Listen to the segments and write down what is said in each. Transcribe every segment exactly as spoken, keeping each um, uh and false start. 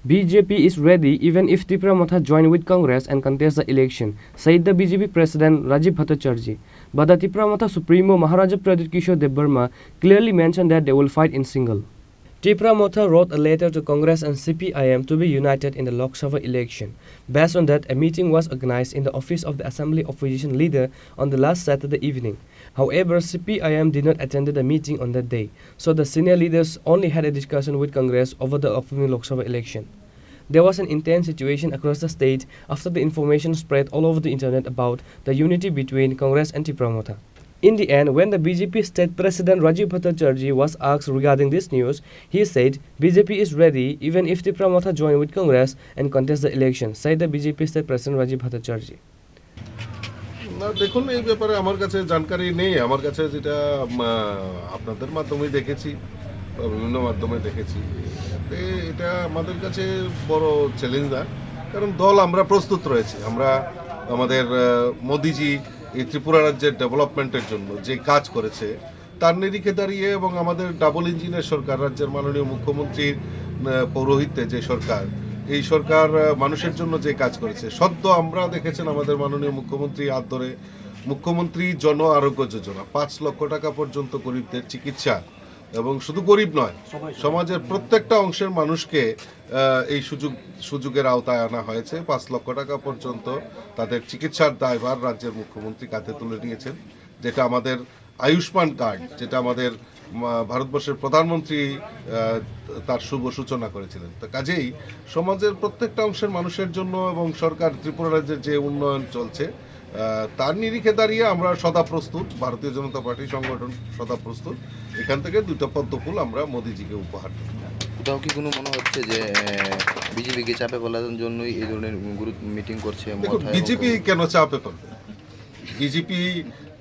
B J P is ready even if Tipra Motha join with Congress and contest the election, said the B J P President Rajiv Bhattacharjee. But the Tipra Motha Supremo Maharaja Pradyut Kishore Debbarma clearly mentioned that they will fight in single. Tipra Motha wrote a letter to Congress and C P I M to be united in the Lok Sabha election. Based on that, a meeting was organized in the office of the Assembly opposition leader on the last Saturday evening. However, C P I M did not attend the meeting on that day, so the senior leaders only had a discussion with Congress over the upcoming Lok Sabha election. There was an intense situation across the state after the information spread all over the internet about the unity between Congress and Tipra Motha. In the end, when the B J P state president Rajiv Bhattacharjee was asked regarding this news, he said B J P is ready even if Tipra Motha join with Congress and contest the election, said the B J P state president Rajiv Bhattacharjee. না, দেখুন, এই ব্যাপারে আমার কাছে জানকারি নেই। আমার কাছে যেটা, উম, আহ, আপনাদের মাধ্যমে দেখেছি বা বিভিন্ন মাধ্যমে দেখেছি, এতে এটা আমাদের কাছে বড় চ্যালেঞ্জ না, কারণ দল আমরা প্রস্তুত রয়েছি। আমরা আমাদের, আহ, মোদিজি এই ত্রিপুরা রাজ্যের ডেভেলপমেন্টের জন্য যে কাজ করেছে, তার নিরিখে দাঁড়িয়ে এবং আমাদের ডাবল ইঞ্জিনের সরকার, রাজ্যের মাননীয় মুখ্যমন্ত্রীর, আহ, পৌরোহিত্যে যে সরকার, এই সরকার, আহ, মানুষের জন্য যে কাজ করেছে, সদ্য আমরা দেখেছেন আমাদের মাননীয় মুখ্যমন্ত্রী হাত ধরে মুখ্যমন্ত্রী জন আরোগ্য যোজনা, পাঁচ লক্ষ টাকা পর্যন্ত গরিবদের চিকিৎসা, এবং শুধু গরিব নয়, সমাজের প্রত্যেকটা অংশের মানুষকে, আহ, এই সুযোগ সুযোগের আওতায় আনা হয়েছে। পাঁচ লক্ষ টাকা পর্যন্ত তাদের চিকিৎসার দায়ভার রাজ্যের মুখ্যমন্ত্রী কাঁধে তুলে নিয়েছেন, যেটা আমাদের আয়ুষ্মান কার্ড, যেটা আমাদের, উম, ভারতবর্ষের প্রধানমন্ত্রী, আহ, তার শুভ সূচনা করেছিলেন। তো কাজেই সমাজের প্রত্যেকটা অংশের মানুষের জন্য এবং সরকার ত্রিপুরা রাজ্যের যে উন্নয়ন চলছে, আহ, তার নিরিখে দাঁড়িয়ে আমরা সদা প্রস্তুত, ভারতীয় জনতা পার্টি সংগঠন সদা প্রস্তুত এখান থেকে দুটো পদ্মফুল আমরা মোদিজিকে উপহার দেব। কোথাও কি কোনো মনে হচ্ছে যে বিজেপিকে চাপে ফেলার জন্যই এই ধরনের গুরুত্ব মিটিং করছে দেখুন, মথা এবং বিজেপি কেন চাপে পড়বে? বিজেপি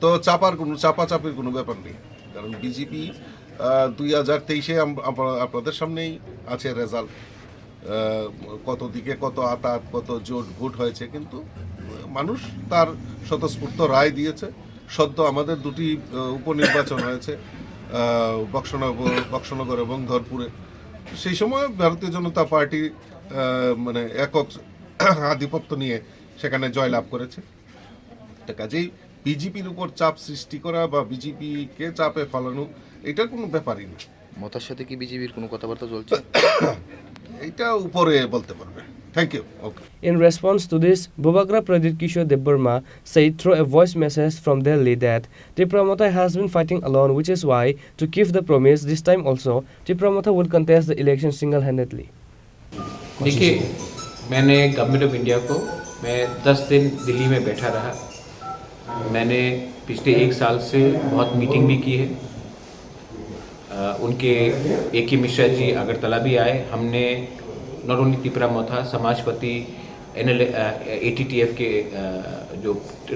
তো চাপার কোনো, চাপাচাপির কোনো ব্যাপার নেই, কারণ বিজেপি দুই হাজার তেইশে আপনাদের সামনেই আছে রেজাল্ট, কত দিকে কত আতাত, কত জোট ভোট হয়েছে, কিন্তু মানুষ তার স্বতঃস্ফূর্ত রায় দিয়েছে। সদ্য আমাদের দুটি, আহ, উপনির্বাচন হয়েছে, আহ, বক্সনগর বক্সনগর এবং ধরপুরে। সেই সময় ভারতীয় জনতা পার্টি, আহ, মানে, একক আধিপত্য নিয়ে সেখানে জয়লাভ করেছে। তো কাজেই বিজেপির উপর চাপ সৃষ্টি করা বা বিজেপিকে চাপে ফেলানো, এটা কোনো ব্যাপারই না। মথার সাথে কি বিজেপির কোনো কথাবার্তা চলছে? এটা উপরে বলতে পারবে। Thank you. Okay. In response to this, Bubagra Pradyut Kishore Debbarma said through a voice message from Delhi that Tipra Motha has been fighting alone, which is why, to keep the promise, this time also, Tipra Motha will contest the election single-handedly. देखिए, मैंने government of India को, मैं दस दिन दिल्ली में बैठा रहा। मैंने पिछले एक साल से बहुत मीटिंग भी की है। अ, उनके ए के मिश्रा जी अगरतला भी आए। हमने not only Tipra Motha, Samajpati, N L, अ, ए टी टी एफ के, अ, जो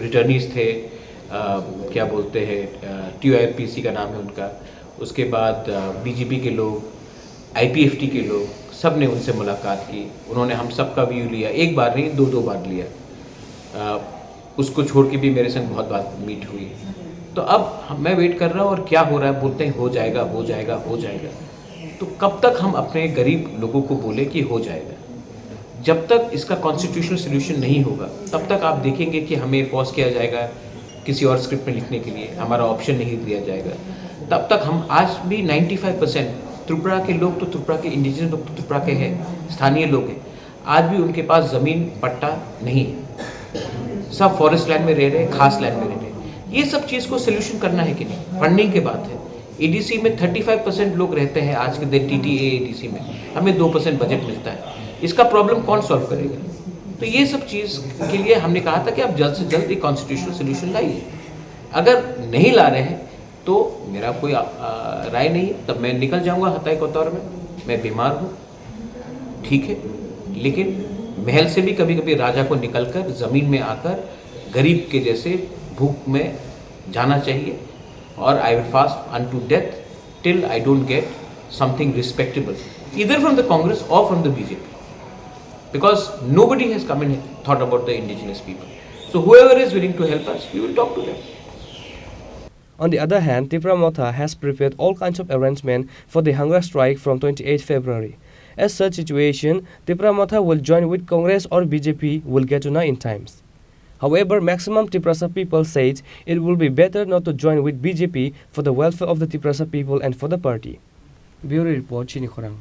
रिटर्नीज थे, अ, क्या बोलते हैं, अ, T O R P C का नाम है उनका, उसके बाद, अ, बी जे पी के लोग, आई पी एफ टी के लोग, सब ने उनसे मुलाकात की। उन्होंने हम सब का व्यू लिया, एक बार नहीं, दो दो बार लिया। अ, उसको छोड़ के भी मेरे संग बहुत बार मीट हुई। तो अब हम, मैं वेट कर रहा हूँ और क्या हो रहा है, बोलते हैं हो जाएगा, हो जाएगा, हो जाएगा। तो कब तक हम अपने गरीब लोगों को बोले कि हो जाएगा? जब तक इसका कॉन्स्टिट्यूशनल सोल्यूशन नहीं होगा, तब तक आप देखेंगे कि हमें फोर्स किया जाएगा किसी और स्क्रिप्ट में लिखने के लिए, हमारा ऑप्शन नहीं दिया जाएगा। तब तक हम आज भी नाइन्टी फ़ाइव परसेंट त्रिपुरा के लोग तो त्रिपुरा के, इंडिजिनस लोग तो त्रिपुरा के हैं, स्थानीय लोग हैं, आज भी उनके पास ज़मीन पट्टा नहीं है, सब फॉरेस्ट लैंड में रह रहे हैं, खास लैंड में रह रहे हैं। ये सब चीज़ को सोल्यूशन करना है कि नहीं? फंडिंग की बात है। ए डी सी में थर्टी फ़ाइव परसेंट लोग रहते हैं आज के दिन T T A A D C में, हमें दो परसेंट बजट मिलता है। इसका प्रॉब्लम कौन सॉल्व करेगा? तो ये सब चीज़ के लिए हमने कहा था कि आप जल्द से जल्द एक कॉन्स्टिट्यूशनल सोल्यूशन लाइए। अगर नहीं ला रहे हैं तो मेरा कोई, आ, आ, राय नहीं है, तब मैं निकल जाऊंगा हताई कोतवार में। मैं बीमार हूँ, ठीक है, लेकिन महल से भी कभी कभी राजा को निकलकर ज़मीन में आकर गरीब के जैसे भूख में जाना चाहिए। और I will fast unto death till I don't get something respectable, either from the Congress or from the B J P, because nobody has come and thought about the indigenous people. So whoever is willing to help us, we will talk to them. On the other hand, Tipra Motha has prepared all kinds of arrangement for the hunger strike from twenty-eighth February. As such situation, Tipra Motha will join with Congress or B J P, will get to know in times. However, maximum Tiprasa people said it will be better not to join with B J P for the welfare of the Tiprasa people and for the party. Bureau Report, Chini Khorang.